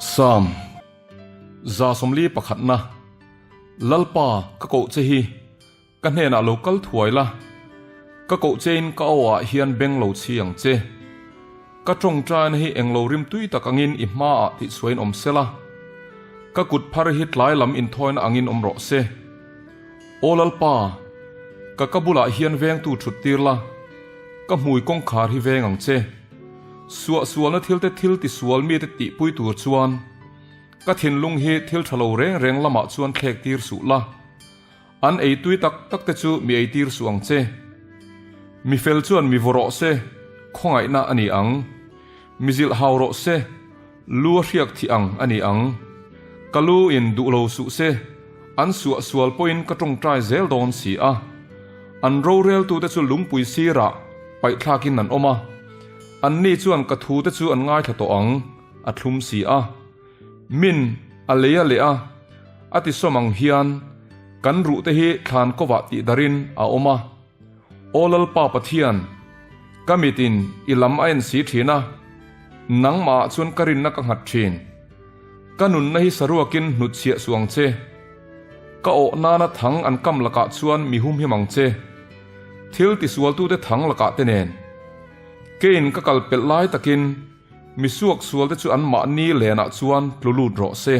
Psalm 141 Lalpa ka koh che hi Ka hnenah lo kal thuai la, ka koh chein ka aw ah hian beng lo chhi ang che. Ka tawngtaina hi englo rim tui tak angin i hmaah tihchhuahin awm se la, ka kut phar hi tlai lam inthawina angin awm rawh se. Aw Lalpa, ka ka bulah hian vengtu thut tir la, ka hmui kawngkhar hi veng ang che. Suahsualna thilte thil tisual mite tihpui tur chuan ka thinlung hi thil tha lo reng reng lamah chuan thlek tir suh la. An ei tui tak tak te chu mi ei tir suh ang che. Mi fel chuan mi vaw rawh se, khawngaihna a ni ang. Mi zilh hau rawh se, lu a hriak thih ang a ni ang. Ka lu in duh lo suh se, an suah sual pawhin ka tawngtai zel dawn si a. An roreltute chu lungpui sirah paihthlakin an awm a, anni chuan ka thute chu an ngaithla tawh ang, a thlum si a. Min a lei a leh a, a ti sawm ang hian kan ruh te hi thlan kawvah tih darin a awm a. Aw Lalpa Pathian, ka mitin i lam a en si thin a, nangmahah chuan ka rinna ka nghat thin. Ka nunna hi saruakin hnutchhiah suh ang che. Ka awh nana thang an kam lakah chuan mi humhim ang che. Thil tisualtute thang lakah te nen. Keiin ka kal pelh lai takin, Mi suaksualte chu anmahni lenah chuan tlu lut rawh se.